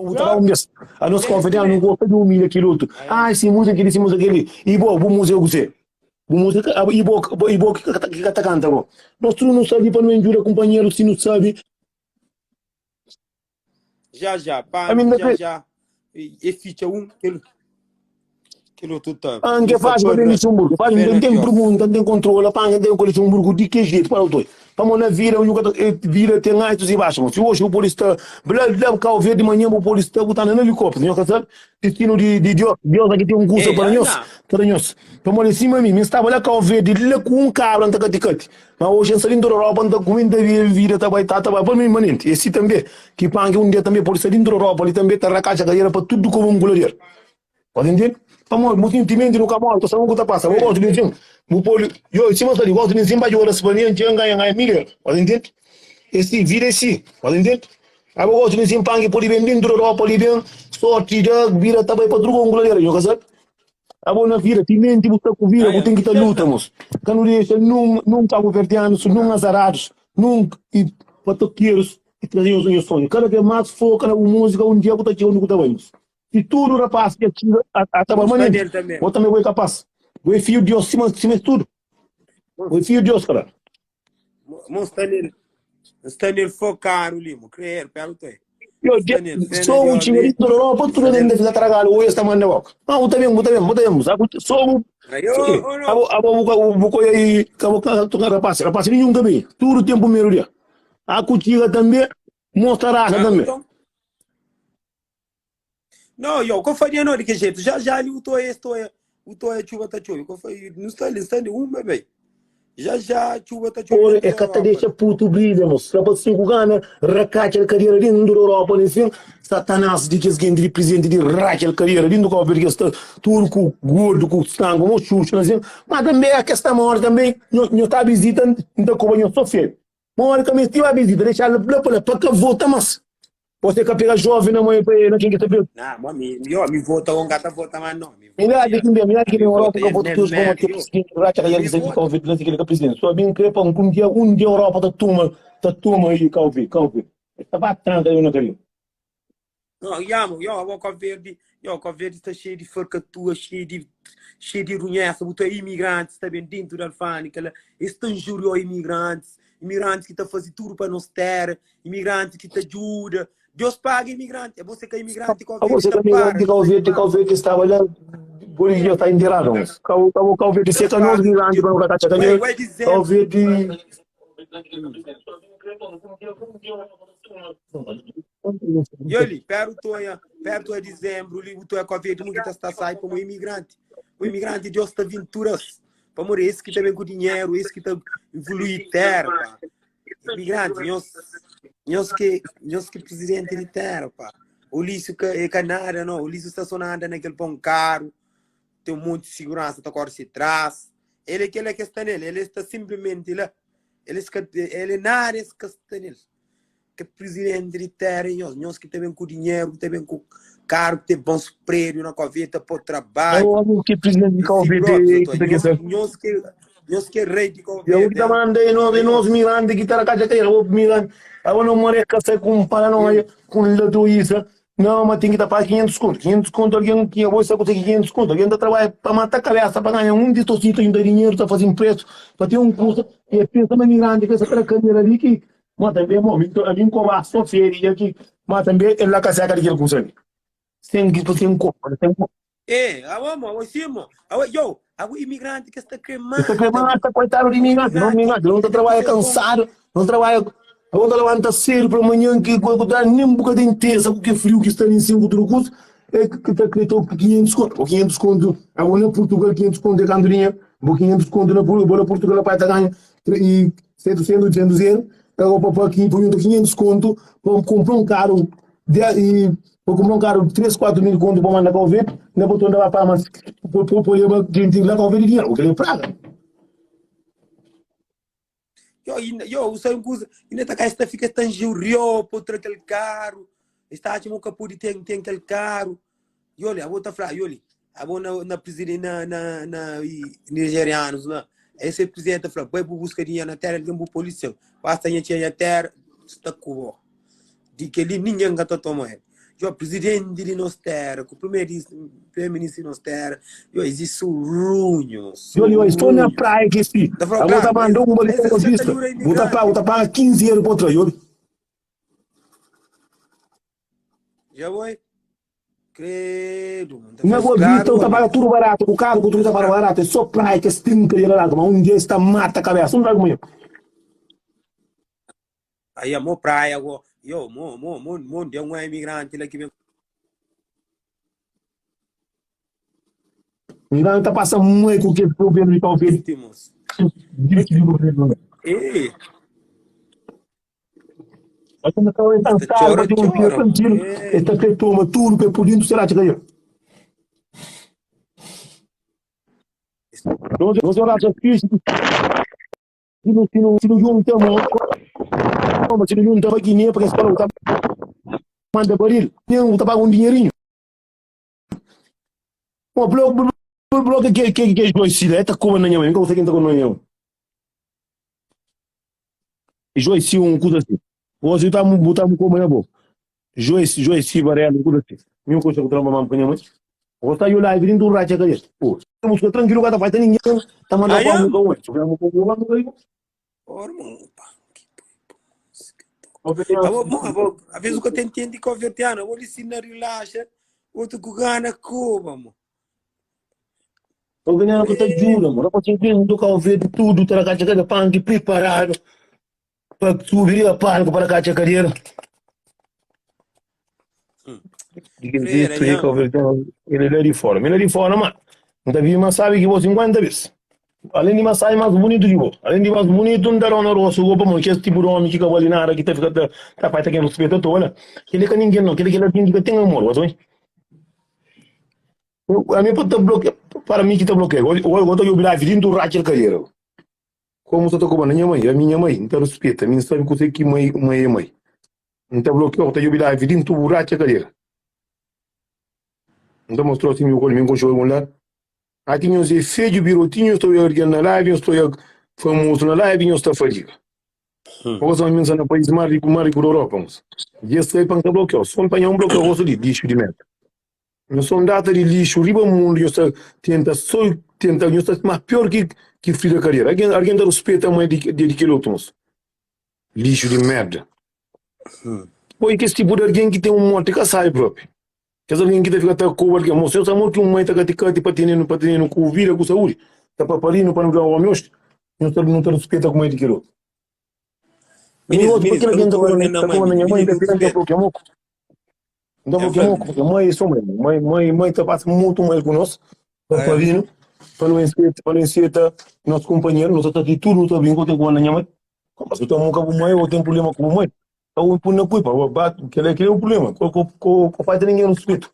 Bu ta da un bes. Anos konfedianu nu gosta di umilha kel otu. Ai, si múzika keli, si múzika keli. I bo, bu múzika kuzê? Bu múzika, i bo, i bo ki ka ta kanta bo? Nos tudu nu sabi pa nu enjuda kunpanheru si nu sabi. Já já, pa Ami já na já e fitxa un kel kel otu ta Pan ke kumesa faz pa ben barra Luxemburgo? Faz, fé n na ten Dios. pergunta, n ten kontrola, pan n ten ku Luxemburgo di ke jeito? Para otu. Pamo na vida nhu ka ta eh, vida ten altos e baixos. Se hoje bu pode sta bla bla Cabo Verde, manhã bu pode sta bu ta anda na helicóptero. Nho ka sabe destino di di Dios. Dios aqui tem um kusa Ei, para ah, nhos, na. para nhos. Pamodi sima mi, mi staba la Cabo Verde, la ku un cabra n ta kati kati. Ma oji N sta dintu di Europa, N ta kume, N ta vive vida ta bai, ta ta bai pa mi manenti. E si tanbe, ki panki un dia tanbe pode sta dintu di Europa li tanbe ta rakatxa kadera pa tudu komu un kulader. Pode ntende? Pamodi bu ten timenti nu ka mori, ku sabe ku ta pasa. Bo gosta di nsin, bu pode, yo, sima N sta li, gosta di nsin pa djoga Spania, N txega N ganha, N ganha 1000 euro. Pode ntende? E si, vida é si. Pode ntende? Abo gosta di nsin panki pode ben dintu di Europa li ben, sorti da, vida ta bai pa tudu komu kuladera, nho ka sabe? Abo na vida, timenti bu sta ku vida, bu ten ki ta luta, mos. Ka nu dexa nun, nun kabuverdianus, nun azaradus, nun i patokerus i traze nhos nhos sonhu. Kada vez mas foka na bu musika, un dia bu ta txiga undi ku ta bai, mos. Si tudu rapas dja txiga a, a ta bai manenti, bo tanbe bo é kapas. Bo é fiju di Dios sima, sima es tudu. Bo é fiju di Dios, kara. Mo sta nel, sta nel focado li, mo creer, pelo toi. Yo, Sta nel, fé na so bu Dios txiga li. di tudu Europa, tudu Sta algen nel. ta fika tragadu, oi es ta manda bo. Ah, bu ta ben, bu ta ben, bu ta ben. Sa bu so bu Aí, si, oh, oh, abo não. abo bu ka bu koia i ka bu ka toka rapaz, rapaz ninhun ka ben. Tudu tempu meru dia. A ku txiga tanbe, mostra rasa Ah, tanbe. então. Não, yo, ko faria não de que jeito? Já já ali o toia, esse toia, o toia chuva tá chovendo. Ko faria, não está ali, está ali um bebê. Já já chuva tá chovendo Ora, dentro e da ka ta Europa. dexa putu brilha, mos. Sta pa sin ku gana rakatxa el kadera dentro da Europa li sin. Satanás di kes genti di presidenti di ratxa el kadera dentro Cabo Verde kes sta tudu ku gordu ku stangu mo xuxa na sin. Ma tambe a kes ta mori tambe nho nho ta visita n ta koba nho so fedu. Mori ka mesti ba visita dexa la pa la pa ka vota mas. Você ka pega jovem na mãe pa na ken ki ta pega. Nah, mo mi, yo, mi vota on gata vota mas não, mi vota Milhar ya. ki ben, milhar Ah, ki mi ben Europa vota ka ya vota nem todos como merda, que yo. presidente racha Ah, ka mi sa vota. Cabo Verde lança aquele ka presidente. Só bem kre pa um dia um dia Europa ta toma ta toma aí Cabo Verde, Cabo Verde. Ta ba tranca eu na carinho. Não, yamo, yo, abo Cabo Verde, yo, Cabo Verde está cheio de farcatua, cheio de, cheio de runhessa, botou imigrantes também dentro da alfândega, lá. Eles estão injuriou imigrantes, imigrantes que tá fazendo tudo para nossa terra, imigrantes que tá ajuda. Deus paga imigrante, é você que é imigrante, Cabo A Verde você tá que para, migrante não Cabo está Verde, Cabo demais. Verde estava lá, por isso está enterrado. Cabo Cabo Cabo Verde Deus seca nós paga. migrante para não cacha Ué, canha. ué, Cabo dezembro. Verde E ali, perto é, perto é dezembro, ali, o Toia Cabo Verde, muito está sai como imigrante. O imigrante, Deus está venturas. Para morrer, esse que está bem com dinheiro, esse que está evoluir terra, pá. Imigrante, nós, nós que, nós que presidente de terra, pá. O Lício que é canada, não. O Lício está só anda naquele pão caro, tem um monte de segurança, tá corre se trás. Ele é aquele que está nele, ele está simplesmente lá. Ele, ele nada esse que está nele. Ke presidente di terra é nhos, nhos ki ta ben ku dinheiro, ki ta ben ku carro, ki ten bons prédio na Coveta, pô trabalho. Eu amo que presidente de E Cabo si Verde próprio, que doutor, tá nhos, que nhos que nhos que é rei de Cabo Eu Verde, que tá hein? manda aí nós, É nós nhos. mirante que tá na casa que eu mirante. Agora não more que sai com para não aí com lado isso. Não, mas tem que tapar 500 conto. 500 conto alguém que eu vou só conseguir 500 conto. Alguém tá trabalha para matar a cabeça para ganhar um de tocito ainda dinheiro, tá fazendo preço, para ter um custo. E pensa na mirante que essa cadeira ali que mas também, bom, a mim cobrar só feria aqui, mas também ela caseca de aquele curso ali. Sem que sem corpo, sem corpo. É, awa mo, awa sim mo. Awa yo, awa imigrante que está quer Esta mata, quer mo. mata, coitado de imigrante, não Imigrante imigrante, não que tá tá trabalha com bom. cansado, não trabalha, não tá levanta cedo para manhã que que dá nem um bocadinho de terça porque frio que está em cima do curso, é que tá acreditou que 500 conto, ou 500 conto, agora na Portugal 500 conto é quanto dinheiro, bo 500 conto na bo na Portugal pai tá ganha e 700, 800 euros, agora para aqui põe 500 conto para comprar um carro de, e para comprar um carro de 3, 4 mil conto para mandar para o ver, não botou andar para mas por por por gente lá para o ver dinheiro, o que é praga. Yo, ainda, yo, o sai coisa, ainda tá cá está fica tão jurio por ter aquele carro. Está a que pode ter tem aquele carro. E olha, a bota falar, e olha, a boa na, na presidente na na na e, nigerianos lá. Esse presidente fala, vai buscar dinheiro na terra, alguém bu polícia. Basta nha tinha terra, está com Di kel-li ningen ka ta toma el. Yo, presidenti di nos tera ku primeiro-ministro di nos tera, yo, existe runho, Yo, yo, estou na runho. praia que si. Ta fala, Agora tá claro, mandando uma mas de esse vista. tá jura Buta pa, imigrante. buta pa 15 euros para outra, yo. Já foi? Credo, mano. Tá Na faz Boa Vista, claro, eu tá paga homem. tudo barato, o carro, tudo tá paga barato, é só praia que se tem que ir lá, mas um dia está mata a cabeça, não vai comer. Aí, amor, praia, go. Yo, mo, mo, mo, mo, de um imigrante lá que vem. Então tá passando muito com o que o governo de talvez. Temos. Diz do governo. Ei, Mas quando tá tá caro, chora, vai ter um dia chora, tranquilo, mano. Ei. está que toma tudo que é por dentro, será que ganha? Nós olhamos aqui, se não se não se não junta, mas se não junta para Guiné, porque a escola tá manda baril, nem tá paga um dinheirinho. O bloco bloco que que que Joyce, né? Tá como na minha mãe, não sei quem tá com na minha mãe. Joyce um coisa assim. Você tá botando como é bom. Joyce, Joyce Varela, um coisa assim. Minha coisa que trama mamãe com minha mãe. Você tá live dentro do racha cadê? Pô, música tranquilo, cara, vai ter ninguém. Tá mandando Aí, para um com outro. Vamos com o vamos aí. Ora, mano, pá, que Abo, mo, abo, às vezes o que eu tento entender que eu vou lhe ensinar relaxa, outro que gana Cuba, mo. Tô ganhando com ajuda, mano. Eu tô do carro verde tudo, tá na caixa de punk preparado para subir a palco para a caixa cadeira. Freira, Diz que ele é de fora. Ele é de fora, mano. Não tá vindo, mas sabe que vou 50 vezes. Além de mais sai mais bonito que vou. Além de mais bonito, não dará na roça, vou para que esse tipo de homem que acabou ali na área que tá ficando, tá pai tá querendo respeito toda. Ele que ninguém não, aquele que ele que tem amor, você A mim pode bloquear, para mim que tá bloqueado. Eu eu tô eu live dentro do racha cadeira. Como você tá com a minha mãe, a minha mãe, então respeita, a mim sabe que você que mãe, mãe é mãe. Então bloqueou, tá eu live dentro do racha cadeira. Então mostrou assim meu colho, meu cachorro lá. Aqui nós é feio birotinho, estou erguendo na live, estou famoso na live, eu estou fadiga. Ou só menos no país mais rico, mais rico da Europa, moço. E esse aí para bloqueio, só para um bloqueio, gosto de lixo de merda. Eu sou um data de lixo, riba mundo, eu só tenta, só tenta, eu sou mais pior que que filho da carreira. Alguém, alguém dá respeito a mãe de de de aquele outro, moço. Lixo de merda. Pô, e que esse tipo de alguém que tem um monte que sai próprio. Que alguém que fica até com alguém, moço, eu amor que um mãe tá caticante para ter para ter com vida, com saúde. Tá para parir, para não dar o homem hoje. Não tá não tá respeito com mãe de aquele outro. Menino, outro, menino, porque alguém tá eu tô com na tá mãe, com a minha mãe, menino, tá ficando respeito. porque moco. Então, É porque verdade. moco, porque mãe é só mãe. Mãe, mãe, mãe tá passa muito mal conosco. Para É. parir, para não ensinar, para não ensinar nosso companheiro, nós tá de tudo, não tá bem com a minha mãe. Mas eu tenho com mãe, eu tenho problema com mãe. Então, eu ponho na culpa, eu bato, que é que é o problema. Com com com com faz ninguém no respeito.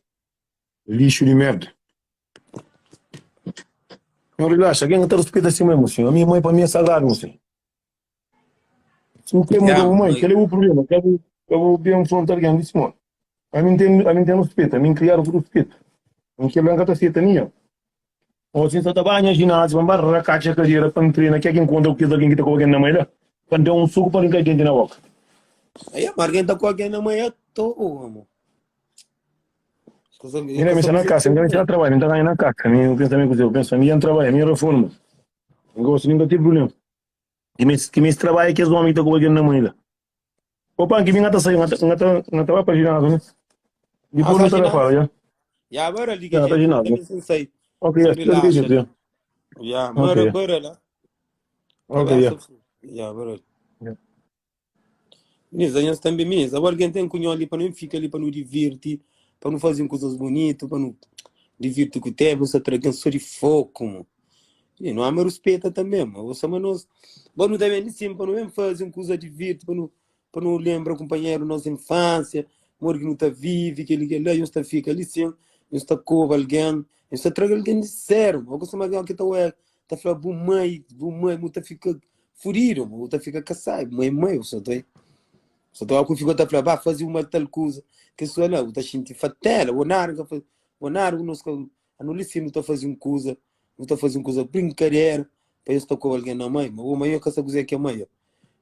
Lixo de merda. Não relaxa, quem não te respeita assim mesmo, senhor. A minha mãe para mim é sagrado, senhor. Se não tem Yeah, mãe, mãe. que é o problema, que eu eu vou bem enfrentar alguém disse, mano. A mim tem, a mim tem respeito, a mim criaram com respeito. Não quero nunca tá aceita minha. Ou assim, só trabalha ginásio, vamos barrar a caixa cadeira para treinar, que é quem conta o que alguém que tá com alguém na mãe lá. Para dar um suco para ninguém dente na boca. Aí, mas alguém tá com alguém na mãe à toa, amor. Mira, me na casa, me na trabalho, me tá ganhando na casa. Eu penso também com eu penso, a minha trabalho, a minha reforma. Não gosto nunca tive problema. Que me que me trabalho que os homens estão com alguém na mãe lá. Opa, que me ngata sair, ngata ngata ngata vai para ginásio, né? Depois Ah, não tá ginásio. fala, já. Já, agora liga, Já, tá gente. ginásio. Também sensei. Ok, já, Só liga, relaxa. gente, já. Já, bora, Ok. bora lá. Ok, já. Já, bora. Já. Meninas, a gente também, meninas, agora alguém tem cunhão ali para não ficar ali, para não divertir, para não fazer coisas bonitas, para não divertir com o tempo, só trazer só de foco, mano. E não há mais respeito também, mano. Você, mas nós, bom, não devem ali sim, para não mesmo fazer uma coisa divertir, para não lembrar o companheiro nossa infância, amor que não está vivo, que ele que lá, está fica ali sim, está cobra alguém, está traga alguém de sério, mano. Você mas alguém que está ué, tá falando, bu mãe, bu mãe, muita fica furido, muita fica caçado, mãe, mãe, eu só tô aí. Só tô com fico tá falando, bah, fazer uma tal coisa, que só lá, tá sentindo fatela, o narga, o narga, nós a não lhe não tá fazendo coisa, não tá fazendo coisa brincadeira, para eu estar com alguém na mãe, mas o mãe é que essa coisa que a mãe,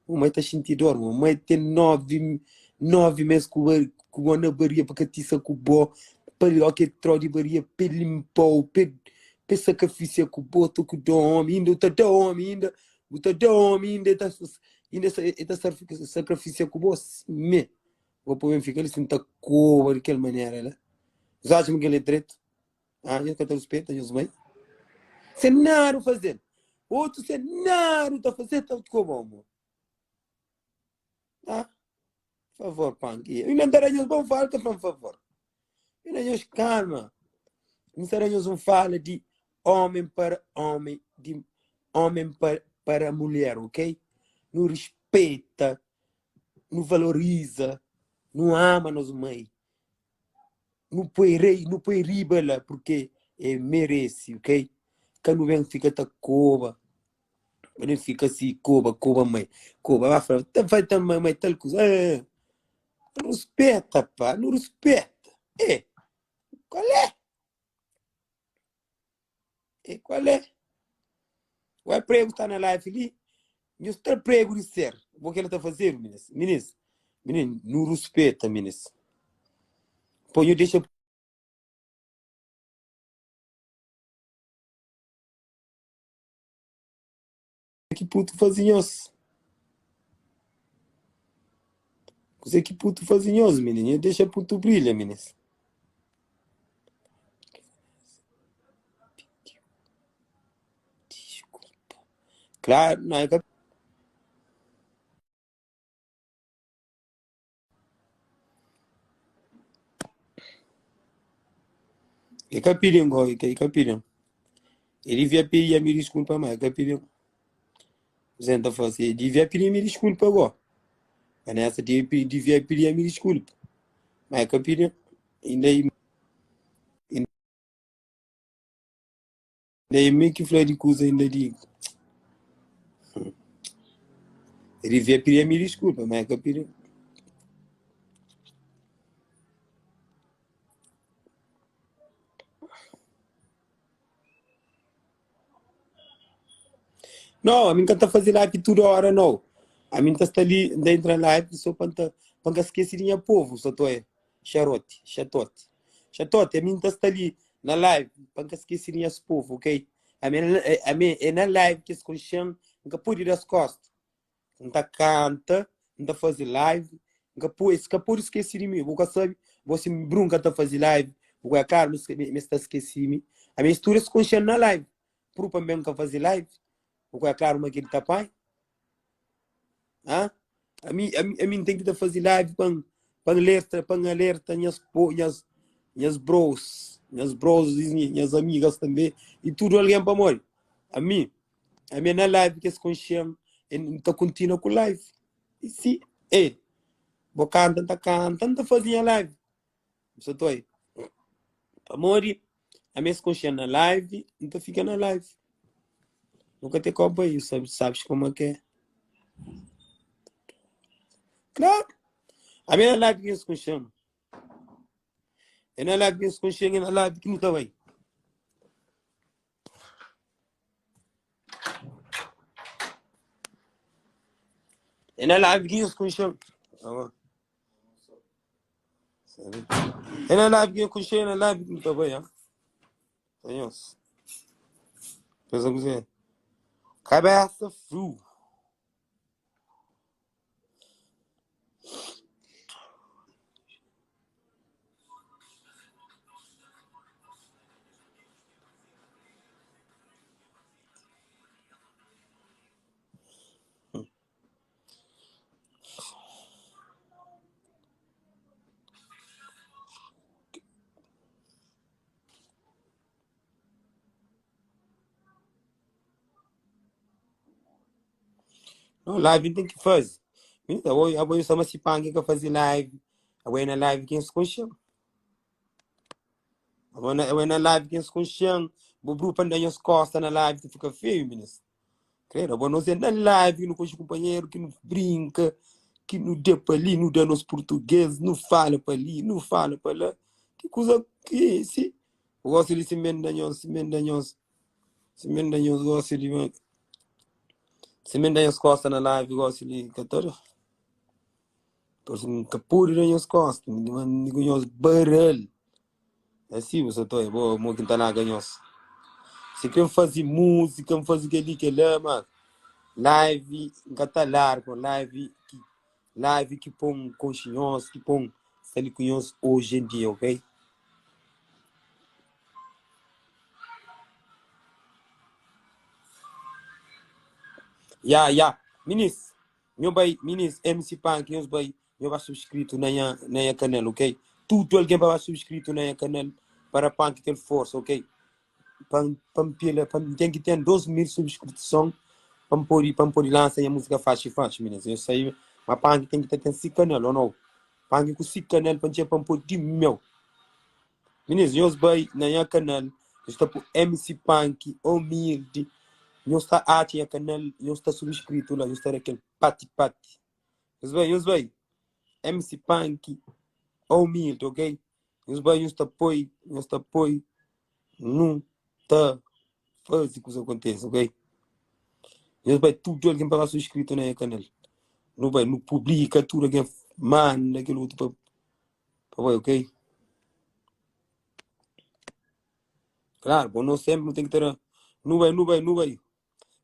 o mãe tá sentindo dor, o mãe tem 9. 9 mês ku ku bo na baria pa ka tisa ku bo, pa ó ke trau di baria pe linpau, pe pe sakrifisia ku bo, ta ku da omi inda, bu ta da omi inda, bu ta da omi inda, e ta inda e ta sakrifisia ku bo simé. Bo pode ben fika li sin ta koba di kel manera la. Nhos atxa ma kel-li é dretu? Ah, nhos ka ta ruspeta nhos mai? Sen nada faze-l. Otu sen nada ta faze ta koba mo. Ah, favor, panki. Eu não ta nhos bom fala, ta fala favor. Eu não nhos calma. Não será nhos um fala de homem para homem, de homem para, para mulher, ok? Não respeita, não valoriza, não ama nos mãe. Nu poi rei, nu poi riba la porque e merece, ok? Ka nu ben fika ta koba, ka nu fika si koba, koba mai, koba, ba fla, ta fai ta mai, mai tal kuza, eh, ruspeta pá, nu ruspeta, eh, qual é? E qual é? Ué, prego sta na live li, nhos ta prego di ser, bo que ela ta fazer, minis, minis, minis, nu ruspeta, minis. Pô, nhu deixa ki putu faze nhos. Kuzê ki putu faze nhos, minis? Nhu dexa putu brilha, minis. Desculpa. Claro, não é que E ka pidi-m go, e ka pidi-m. E devia pidi mi diskulpa, ma e ka pidi-m. Kuzê N ta fase? E devia pidi mi diskulpa go. Vanessa devia pidi mi diskulpa, ma e ka pidi-m. Inda Inda é mi ki fla di kuza inda di El devia pedir mi desculpa, mas é ka pidi. Não, ami ka ta faze live tudo hora não. Ami ta sta li, nta entra live só pa nta pa nka skese di nha povo, só tô é. Xarote, xatote, xatote, ami N ta sta li na live pa N ka skese di nhas povu, ok? Ami, ami é na live ki es konxe-m, N ka pode da-s kosta. N ta kanta, N ta faze live, N ka pode, es ka pode skese di mi. Bu ka sabe, bo si Brun ka ta faze live, bu ka é klaru ma es ta skese di mi. Ami es tudu es konxe-m na live. Pur pa N ben ka faze live, bu ka é klaru ma kel ta panha. Hã? Ami, ami, ami N ten ki ta faze live pa N, pa N alerta, pa N alerta nhas po, nhas, nhas bros, nhas bros i nhas amigas tanbe i tudu algen pamodi ami, ami é na live ki es konxe-m, N ta kontinua ku live. I si, e, bo kanta, N ta kanta, N ta faze nha live. N sa toi. Pamodi ami es konxe-m na live, N ta fika na live. Nu ka te kopa aí, sabe, sabes como é que é. Claro. Ami é na live que es konxe-m. É na live que es konxe-m, é na live que nu ta bai. É na live que es konxe-m. Tá bom. É na live que eu konxe, é na live que nu ta bai, ah. Nhos. Pensa kuzê? Kabesa fru. Não, live tem que fazer. Menina, abo, abo eu sama si pangue que fazer live. Abo é na live quem se conchão. Abo na, abo é na live quem se conchão. Bo grupo anda nhos costa na live que fica feio, meninas. Credo, abo nós é na live, no conche companheiro, que não brinca, que não dê pa ali, não dá nos português, não fala pa ali, não fala pa lá. Que coisa que é esse? Eu gosto de se menda nhos, se menda nhos, se menda nhos, gosto de se menda nhos costa na live, gosto de que todo. Parse N ka pode da nhos kosta, N ku nhos baral. Asi bu sa ta oia, bo mo ki N ta larga nhos. Si kre N faze múzika, N faze kel-li, kel-la, ma live N ka ta larga. Live ki live ki pô-m konxe nhos, ki pô-m sta li ku nhos oji en dia, ok? Ya, ya, minis, nho bai, minis, MC Punk, nhos bai, nho ba subscrito na nha, na nha canal, ok? Tudo alguém pa ba subscrito na nha canal para Punk ter força, ok? Pa, pa pila, pa tem que ter 2 mil subscrição pa pode, pa pode lança nha música faxi faxi, minis. Eu sei, mas Punk tem que ter si canal, ou não? Punk com si canal pa pa pode de meu. Minis, nhos bai na nha canal, nhos ta pui MC Punk humilde, nhos ta atxa nha canal, nhos ta subscrito la, nhos ta da kel pati pati. Nhos bai, nhos bai. MC Punk humilde, ok? Nhos bai, nhos ta poi, nhos ta poi, nu ta faze kuza kontese, ok? Nhos bai tudu algen pa ba subscrito na nha canal. Nu bai, nu publika tudu algen manda kel otu pa Pa bai, ok? Claro, bom, nós sempre não tem que ter. Não vai, não vai, não vai.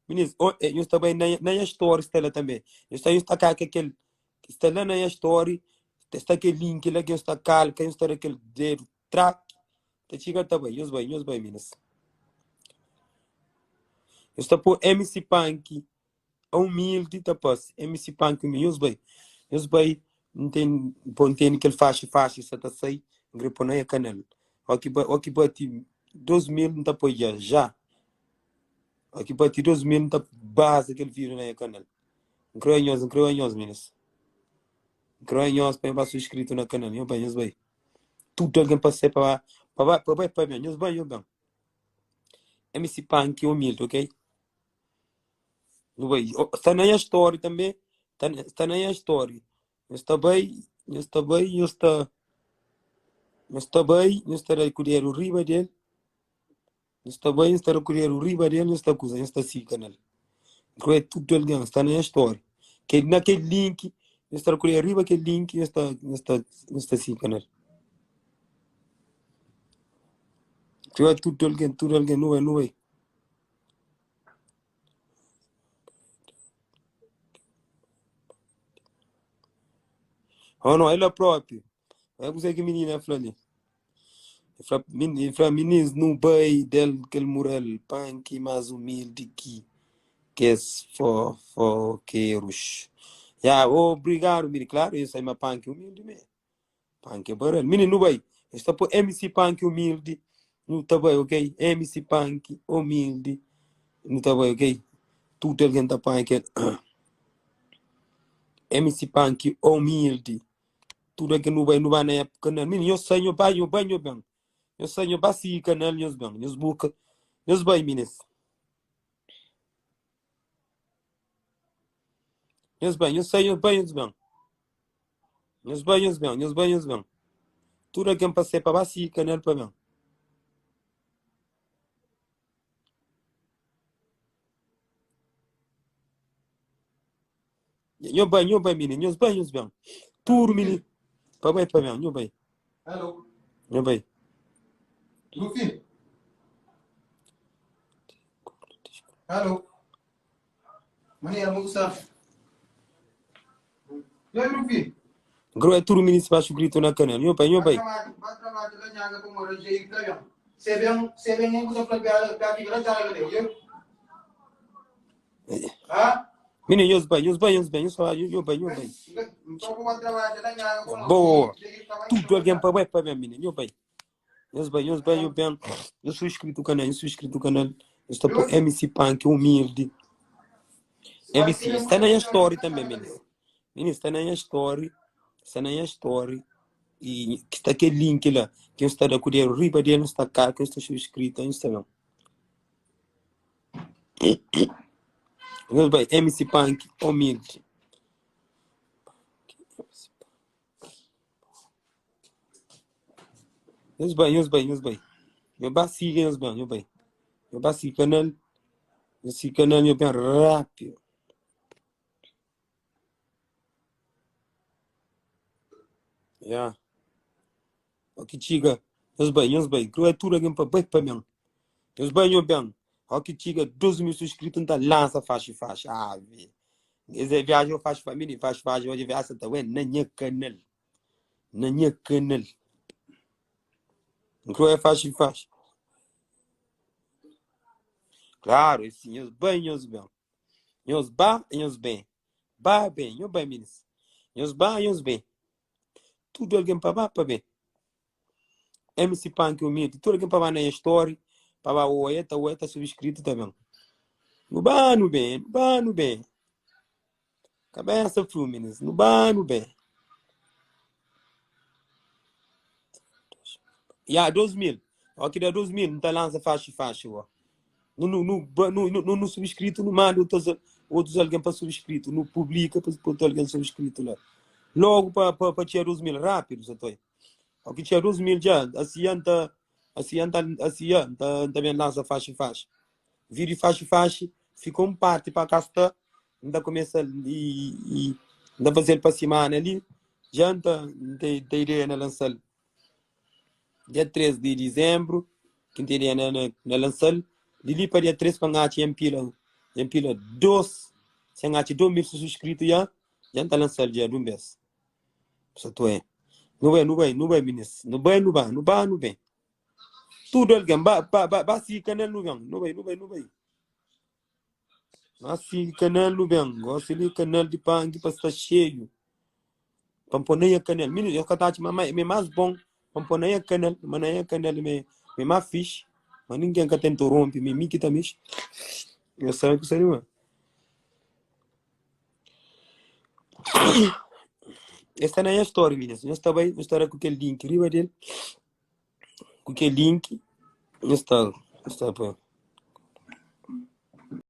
Meninos, oh, eh, nós também na, na história está lá também. Nós está, está cá aquele está lá na história, está aquele link lá que está calca, está aquele dedo, track, tá chega também. Nós vai, nós vai, meninas. Está por MC Punk Humildi ta parse MC Punk humildi Nhos bai Nhos bai N ten pa N tene kel faxi faxi sa ta sai N kre pô na nha kanal Ó ki ó ki bati 2000 N ta poi dja já Ó ki bati 2000 N ta baza kel vídeo na nha kanal N kre nhos N kre nhos minis N kre nhos pa nhos ba subscrito na kanal Nhos bai nhos bai Tudu algen pa sai pa ba pa ba pa bai pa ben Nhos bai nhos ben MC Punk humildi ok. Nu bai. Oh, sta na nha story tanbe. Ta, sta na nha story. Nhos ta bai, nhos ta bai, nhos ta nhos ta bai, nhos ta da ku dedu riba del. Nhos ta bai, nhos ta da ku dedu riba del, nhos ta kuza, nhos ta sigi kanal. Nkrê tudu algen sta na nha story. Ke na kel link, nhos ta da ku dedu riba kel link, nhos ta nhos ta nhos ta sigi kanal. Nkrê tudu algen, tudu algen, nu bai, nu bai. Oh no, ela próprio. É kuzê ki minina fla li. El fla, el fla minis nu bai del kel mural panki más humildi ki kes fofokerus. Ya, obrigado, mini. Claro, eu sei ma panki humildi me. Punk é baralho. Menino, nu bai. Es ta poi MC Punk humilde. Nu ta bai, ok? MC Punk humilde. Nu ta bai, ok? Tudo alguém ta panha kel. MC Punk humilde. Tudo alguém nu bai, nu bai na época. Na... Menino, nhos sai, nhos bai, nhos bai, nhos ben. Nhos sai, nhos bai seguir canal, nhos ben. Nhos buca. Nhos bai, meninas. Nhos bai, nhos sai, nhos bai, nhos ben. Nhos bai, nhos ben, nhos bai, nhos ben. Tudu algen pa sai pa ba sigi kanal pa ben. Nhos bai, nhos bai, mini, nhos bai, nhos ben. Tudu mini, pa bai pa ben, nhos bai. Hello. Nhos bai. Rufin. Hello. Maneira, mo gusta. E aí, Rufin? Gro é tudu mini baixo grito na kanal. Nho bai, nho bai. Vai trabalhar lá, nhaga, como era jeito, tá bem. Se bem, se bem, nem gusta pra pra que ela já leu, Ah? Mini, nhos bai, nhos bai, nhos bai, nhos bai, nho bai, nho bai. Então, vou trabalhar lá, nhaga, como Boa. Tudo alguém pa bai pa ben, mini, nho bai. Nhos bai, nhos bai, nho ben. Eu sou inscrito no canal, eu sou inscrito no canal. Eu estou por MC Punk, humilde. MC, está na minha story também, menino. Menino, está na minha story. Está na minha story. E que está aquele link lá. Quem está da cudeiro riba dele, não está cá, quem está subscrito, não está não. Nhos bai, MC Punk, humilde. Nhos bai, nhos bai, nhos bai. Nhos ba siga, nhos bai, nhos bai. Nhos ba siga kanal. Nhos siga kanal, nhos ben rápido. Ya. Ó ki txiga, nhos bai, nhos bai. Kre tudu algen pa bai pa ben. Nhos bai, nhos ben. Ó ki txiga 12 mil suscritu, N ta lansa faxi faxi. Ah, vi. Es é viaji ô faxi faxi. Mini faxi faxi, hoje viaji ta bai na nha kanal. Na nha kanal. N kre faxi faxi. Claro, esse nhos bai, nhos ben. Nhos ba, nhos ben. Ba ben, nhos bai, minis. Nhos ba, nhos ben. Tudu algen pa ba pa ben. MC Punk humilde, tudu algen pa ba na nha story, pa ba oia, ta oia, ta subscrito ta ben. Nu ba, nu ben, nu ba, nu ben. Cabeça flu, minis. Nu ba, nu ben. Ya, 2000. Ó ki da 2000, nu ta lansa faxi faxi, ó. Nu, nu, nu, nu, nu, nu, nu subscrito, nu manda outros, outros alguém pa subscrito, nu publica pa outro alguém subscrito lá. Logo pa, pa, pa txia 2000 rápido, Satoy. Ó ki txia 2000 já, assim anta, assim anta, assim anta, anta bem lança faxi faxi. Vídeo faxi faxi, fica um parte pa cá sta, nta começa e, e nta fazer pa semana ali, já nta, nta, nta ideia na lançar dia 3 di dizembru ki N tene na, na, na lansa-l di li pa dia 3 pa N atxa nha pila nha pila 2 se N atxa 2 mil suscritu ya dja N ta lansa-l dja dun bes sa to é nu bai nu bai nu bai minis nu bai nu ba nu ba nu ben tudu algen ba ba ba, ba sigi kanal nu ben nu bai nu bai nu bai ba sigi kanal nu ben gosi li kanal di panki pa sta xeiu Pa N pô na nha kanal. Mi eu ka ta atxa ma ma é más bon pa N pô na nha kanal, ma na nha kanal mi mi é más fixi, ma ningen ka ta interrompe mi, mi ki ta mexi. Eu sabe ku sabe ma. Es sta na nha story, minhas. Nhos ta bai, nhos ta da ku kel link riba del, ku kel link, nhos ta, nhos ta poi.